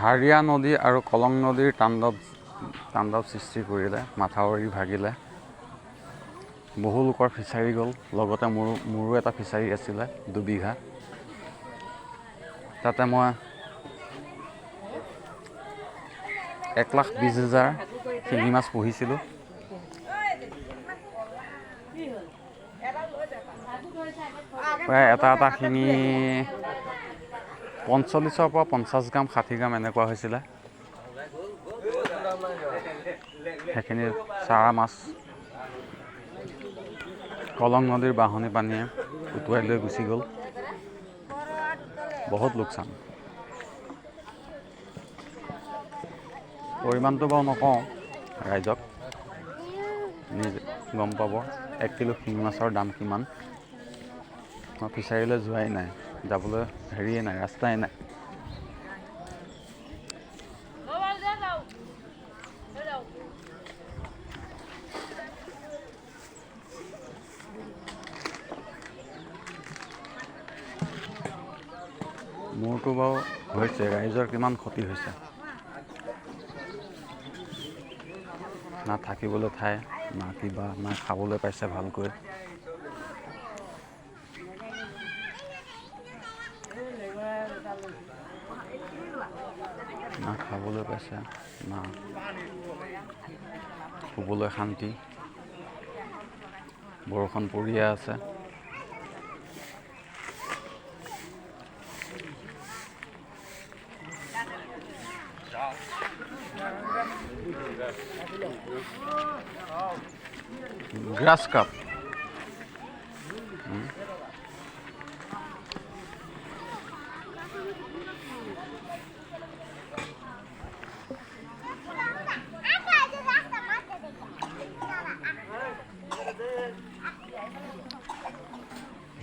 হাৰিয়া নদী আৰু কলং নদীৰ তাণ্ডৱ তাণ্ডৱ সৃষ্টি কৰিলে, মাথাউৰি ভাগিলে, বহু লোকৰ ফিচাৰী গ'ল। লগতে মোৰো মোৰো এটা ফিচাৰী আছিলে 2 বিঘা। তাতে মই 1,20,000 শিঙি মাছ পুহিছিলোঁ। প্ৰায় এটা এটা শিঙি 45ৰ পৰা 50 গ্ৰাম, 60 গ্ৰাম এনেকুৱা হৈছিলে। সেইখিনি চাৰা মাছ কলং নদীৰ বাঢ়নি পানীয়ে উটুৱাই লৈ গুচি গ'ল। বহুত লোকচান। পৰিমাণটো বাৰু নকওঁ ৰাইজক, নিজে গম পাব 1 কিলো শিঙি মাছৰ দাম কিমান। মই ফিচাৰীলৈ যোৱাই নাই, যাবলৈ হেৰিয়ে নাই, ৰাস্তাই নাই। মোৰতো বাৰু হৈছে, ৰাইজৰ কিমান ক্ষতি হৈছে। না থাকিবলৈ ঠাই, না কিবা, না খাবলৈ পাইছে ভালকৈ। না খাবলৈ পাইছে, না শুবলৈ শান্তি। বৰষুণ পৰিয়ে আছে। Grass carp.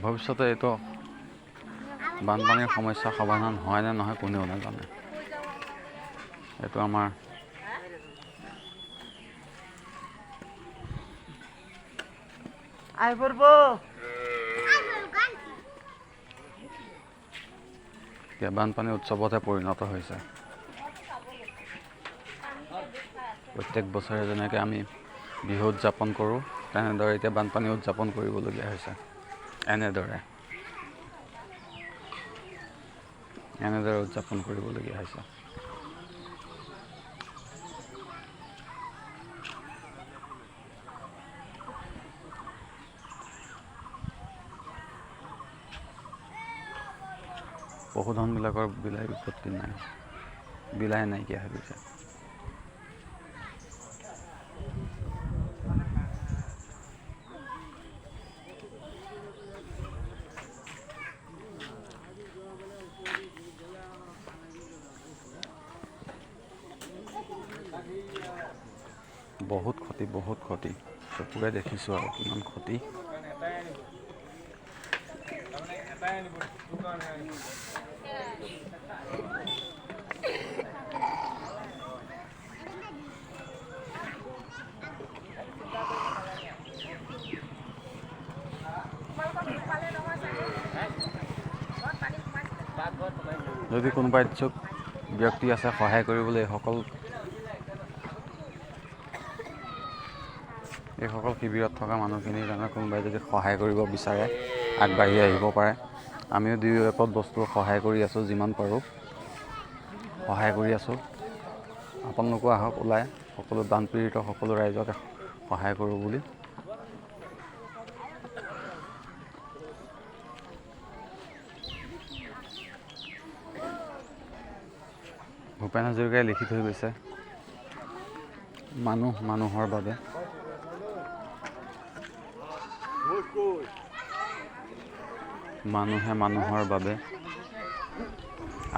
ভৱিষ্যতে এইটো বানপানীৰ সমস্যা সমাধান হয় নে নহয় কোনেও নাজানে। এইটো আমাৰ আয় পড়ব। এতিয়া বানপানী উৎসৱতহে পৰিণত হৈছে। প্ৰত্যেক বছৰে যেনেকৈ আমি বিহু উদযাপন কৰোঁ, তেনেদৰে এতিয়া বানপানী উদযাপন কৰিবলগীয়া হৈছে। এনেদৰে এনেদৰে উদযাপন কৰিবলগীয়া হৈছে। পশুধনবিলাকৰ বিলাই বিপত্তি নাই, বিলাই নাইকিয়া হৈ গৈছে। বহুত ক্ষতি, বহুত ক্ষতি। চকুৰে দেখিছোঁ আৰু কিমান ক্ষতি। যদি কোনোবা ইচ্ছুক ব্যক্তি আছে সহায় কৰিবলৈ, এইসকল শিবিৰত থকা মানুহখিনিৰ কাৰণে কোনোবাই যদি সহায় কৰিব বিচাৰে, আগবাঢ়ি আহিব পাৰে। আমিও দুই এপদ বস্তু সহায় কৰি আছোঁ, যিমান পাৰোঁ সহায় কৰি আছোঁ। আপোনালোকো আহক ওলাই, সকলো বানপীড়িত সকলো ৰাইজকে সহায় কৰোঁ বুলি। ভূপেন হাজৰিকাই লিখি থৈ গৈছে, মানুহ মানুহৰ বাবে। মানুহে মানুহৰ বাবে।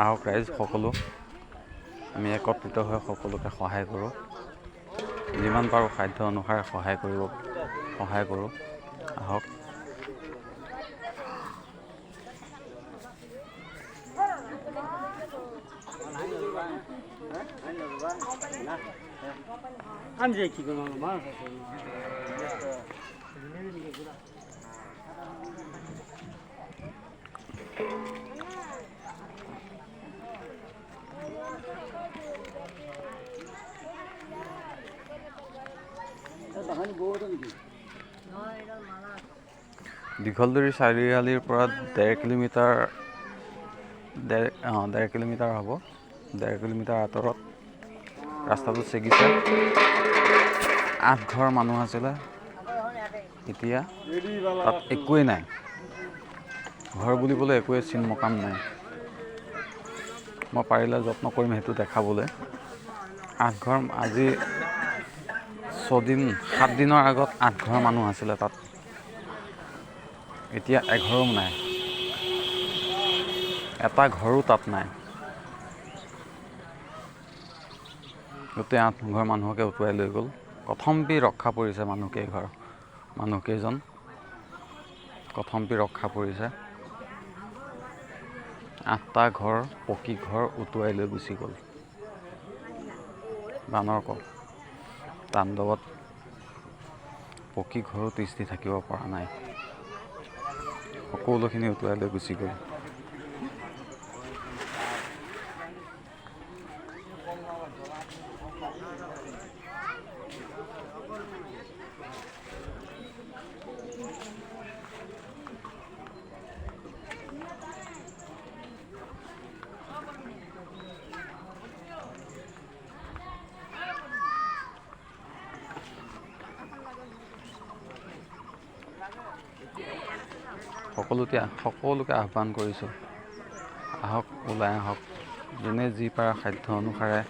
আহক ৰাইজ সকলো, আমি একত্ৰিত হৈ সকলোকে সহায় কৰোঁ। যিমান পাৰোঁ সাধ্য অনুসাৰে সহায় কৰোঁ আহক। আমি যে কি কৰবো, মাছ আছে। দীঘলদুৰী চাৰিআলিৰ পৰা 1.5 কিলোমিটাৰ 1.5 কিলোমিটাৰ হ'ব। 1.5 কিলোমিটাৰ আঁতৰত ৰাস্তাটো ছিগিছে। 8 ঘৰ মানুহ আছিলে, এতিয়া তাত একোৱেই নাই। ঘৰ বুলিবলৈ একোৱেই চিন মকাম নাই। মই পাৰিলে যত্ন কৰিম সেইটো দেখাবলৈ। 8 ঘৰ আজি 6 7 দিনৰ আগত 8 ঘৰ মানুহ আছিলে তাত, এতিয়া এঘৰো নাই, এটা ঘৰো তাত নাই। গোটেই 8 ঘৰ মানুহকে উটুৱাই লৈ গ'ল। কথমপি ৰক্ষা পৰিছে মানুহকেইঘৰ, মানুহকেইজন কথমপি ৰক্ষা পৰিছে। 8টা ঘৰ পকী ঘৰ উটুৱাই লৈ গুচি গ'ল বানৰ তাণ্ডৱত। পকী ঘৰো তিষ্ঠি থাকিব পৰা নাই, সকলোখিনি উটুৱাই লৈ গুচি গ'ল। সকলোকে আহ্বান কৰিছোঁ, আহক, ওলাই আহক, যোনে যি পাৰে সাধ্য অনুসাৰে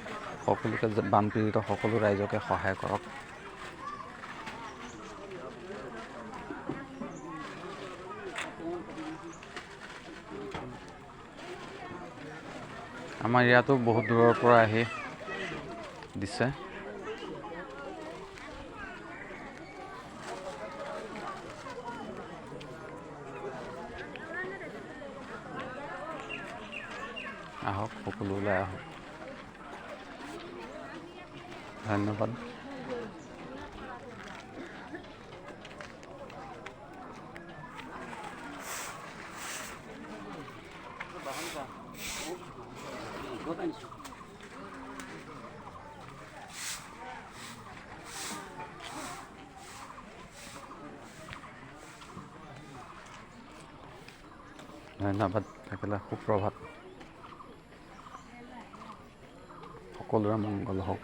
সকলোকে বানপীড়িত সকলো ৰাইজকে সহায় কৰক। আমাৰ ইয়াতো বহুত দূৰৰ পৰা আহি দিছে। আহক, সকলো ওলাই আহক। ধন্যবাদ। ধন্যবাদ থাকিলে। সুপ্ৰভাত। সকলোৰে মংগল হওক।